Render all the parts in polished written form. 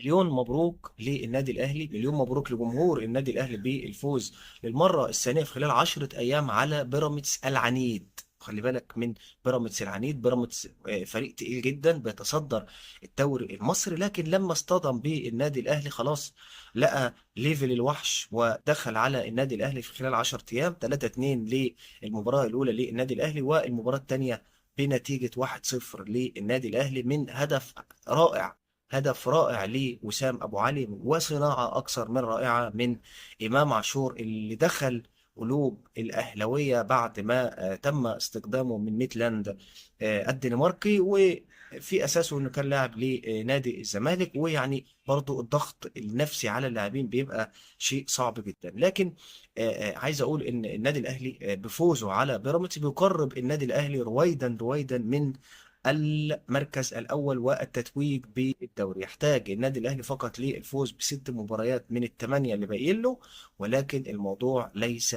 مليون مبروك للنادي الأهلي، مليون مبروك لجمهور النادي الأهلي بالفوز للمرة الثانية في خلال 10 أيام على بيراميدز العنيد. خلي بالك من بيراميدز العنيد. بيراميدز فريق تقيل جدا بيتصدر الدوري المصري، لكن لما اصطدم بالنادي الأهلي خلاص لقى level الوحش ودخل على النادي الأهلي في خلال 10 أيام 3-2 للمباراة الأولى للنادي الأهلي، والمباراة الثانية بنتيجة 1-0 للنادي الأهلي من هدف رائع، هدف رائع لوسام أبو علي، وصناعة أكثر من رائعة من إمام عاشور اللي دخل قلوب الأهلاوية بعد ما تم استقدامه من ميتلاند الدنماركي، وفي أساسه إنه كان لاعب لنادي الزمالك. ويعني برضو الضغط النفسي على اللاعبين بيبقى شيء صعب جدا، لكن عايز أقول إن النادي الأهلي بفوزه على بيراميدز بيقرب النادي الأهلي رويدا رويدا من المركز الأول والتتويج بالدوري. يحتاج النادي الأهلي فقط للفوز بست مباريات من الثمانية اللي باقيين له، ولكن الموضوع ليس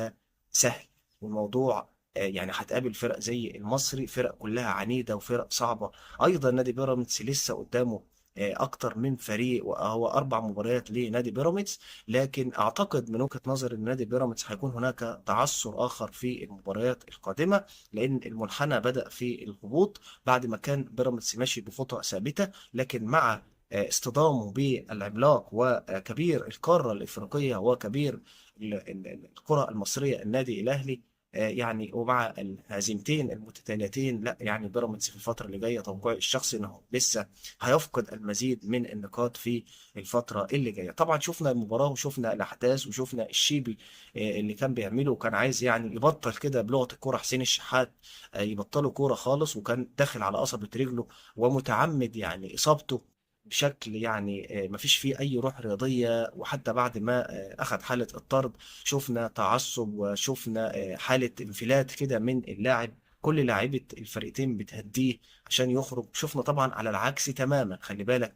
سهل. والموضوع يعني هتقابل فرق زي المصري، فرق كلها عنيدة وفرق صعبة. أيضا نادي بيراميدز لسه قدامه أكتر من فريق، وهو 4 مباريات لنادي بيراميدز، لكن أعتقد من وجهة نظر إن نادي بيراميدز هيكون هناك تعثر آخر في المباريات القادمة، لأن المنحنى بدأ في الهبوط بعد ما كان بيراميدز ماشي بخطى ثابتة، لكن مع اصطدامه بالعملاق وكبير القارة الإفريقية وكبير الكرة المصرية النادي الأهلي، يعني ومع الهزيمتين المتتاليتين، لا يعني بيراميدز في الفترة اللي جاية توقعي الشخصي انه لسه هيفقد المزيد من النقاط في الفترة اللي جاية. طبعا شفنا المباراة وشفنا الأحداث وشفنا الشيبي اللي كان بيعمله، وكان عايز يعني يبطل كده بلغة الكورة حسين الشحات، يبطلوا كورة خالص، وكان داخل على قصبة رجله ومتعمد يعني إصابته بشكل يعني مفيش فيه أي روح رياضية. وحتى بعد ما أخذ حالة الطرد شفنا تعصب وشفنا حالة انفلات كده من اللاعب، كل لاعيبة الفرقتين بتهديه عشان يخرج. شفنا طبعا على العكس تماما، خلي بالك،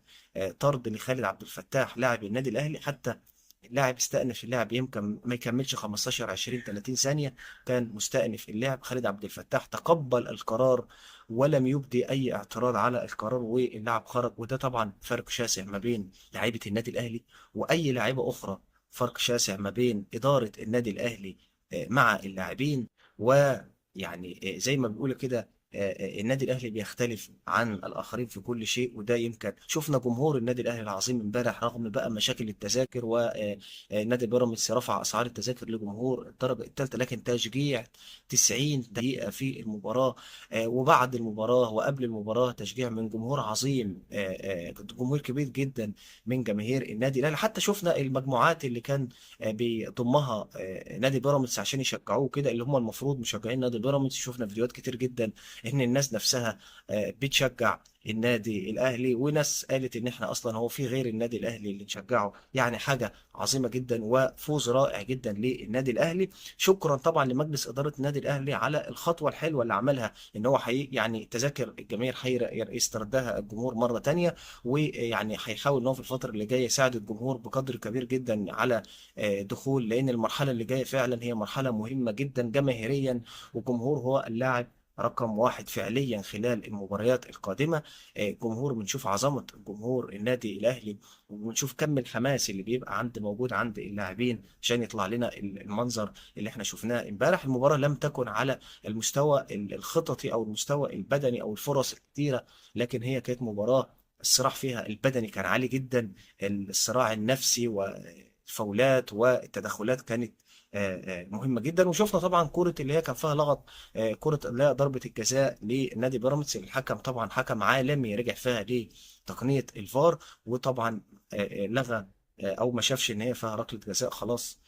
طرد لخالد عبد الفتاح لاعب النادي الأهلي، حتى اللاعب استأنف اللاعب يمكن ما يكملش 15 20 30 ثانية كان مستأنف اللاعب. خالد عبد الفتاح تقبل القرار ولم يبدي أي اعتراض على القرار واللاعب خرج. وده طبعا فرق شاسع ما بين لاعيبة النادي الأهلي وأي لاعيبة أخرى، فرق شاسع ما بين إدارة النادي الأهلي مع اللاعبين. ويعني زي ما بيقولوا كده، النادي الأهلي بيختلف عن الآخرين في كل شيء. وده يمكن شفنا جمهور النادي الأهلي العظيم امبارح رغم بقى مشاكل التذاكر ونادي بيراميدز رفع أسعار التذاكر لجمهور الدرجة الثالثة، لكن تشجيع 90 دقيقة في المباراة، وبعد المباراة وقبل المباراة تشجيع من جمهور عظيم، جمهور كبير جدا من جماهير النادي الأهلي. حتى شفنا المجموعات اللي كان بيضمها نادي بيراميدز عشان يشجعوه كده، اللي هم المفروض مشجعين نادي بيراميدز. شفنا فيديوهات كتير جدا ان الناس نفسها بتشجع النادي الاهلي، وناس قالت ان احنا اصلا هو في غير النادي الاهلي اللي نشجعه. يعني حاجه عظيمه جدا وفوز رائع جدا للنادي الاهلي. شكرا طبعا لمجلس اداره النادي الاهلي على الخطوه الحلوه اللي عملها، ان هو حقيقي يعني تذاكر الجماهير يستردها الجمهور مره تانية، ويعني هيحاول ان هو في الفتره اللي جايه يساعد الجمهور بقدر كبير جدا على دخول، لان المرحله اللي جايه فعلا هي مرحله مهمه جدا جماهيريا، والجمهور هو اللاعب رقم 1 فعليا خلال المباريات القادمة. جمهور بنشوف عظمة جمهور النادي الأهلي، وبنشوف كم الحماس اللي بيبقى موجود عند اللاعبين عشان يطلع لنا المنظر اللي احنا شفناه امبارح. المباراة لم تكن على المستوى الخططي أو المستوى البدني أو الفرص الكتيرة، لكن هي كانت مباراة الصراع فيها البدني كان عالي جدا، الصراع النفسي والفاولات والتدخلات كانت مهمة جدا. وشفنا طبعا كرة اللي هي كان فيها لغط، كرة اللي هي ضربة الجزاء لنادي بيراميدز، الحكم طبعا حكم عالمي رجع فيها لتقنية الفار، وطبعا لغى أو ما شافش إن هي فيها ركلة جزاء خلاص.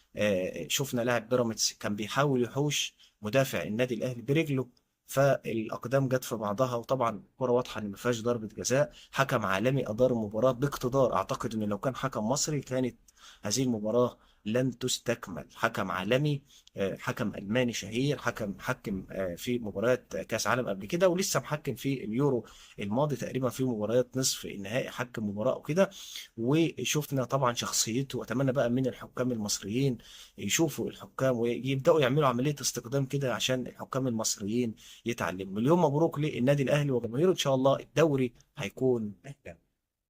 شفنا لاعب بيراميدز كان بيحاول يحوش مدافع النادي الأهلي برجله، فالأقدام جت في بعضها، وطبعا كرة واضحة إن ما فيهاش ضربة جزاء. حكم عالمي أدار المباراة باقتدار، أعتقد إن لو كان حكم مصري كانت هذه المباراة لن تستكمل. حكم عالمي، حكم ألماني شهير، حكم في مباريات كأس عالم قبل كده، ولسه محكم في اليورو الماضي تقريبا في مباريات نصف النهائي حكم مباراة وكده. وشفنا طبعا شخصيته، وأتمنى بقى من الحكام المصريين يشوفوا الحكام ويبدأوا يعملوا عملية استقدام كده عشان الحكام المصريين يتعلموا. مليون مبروك للنادي الأهلي وجماهيره، إن شاء الله الدوري هيكون أهلاوي.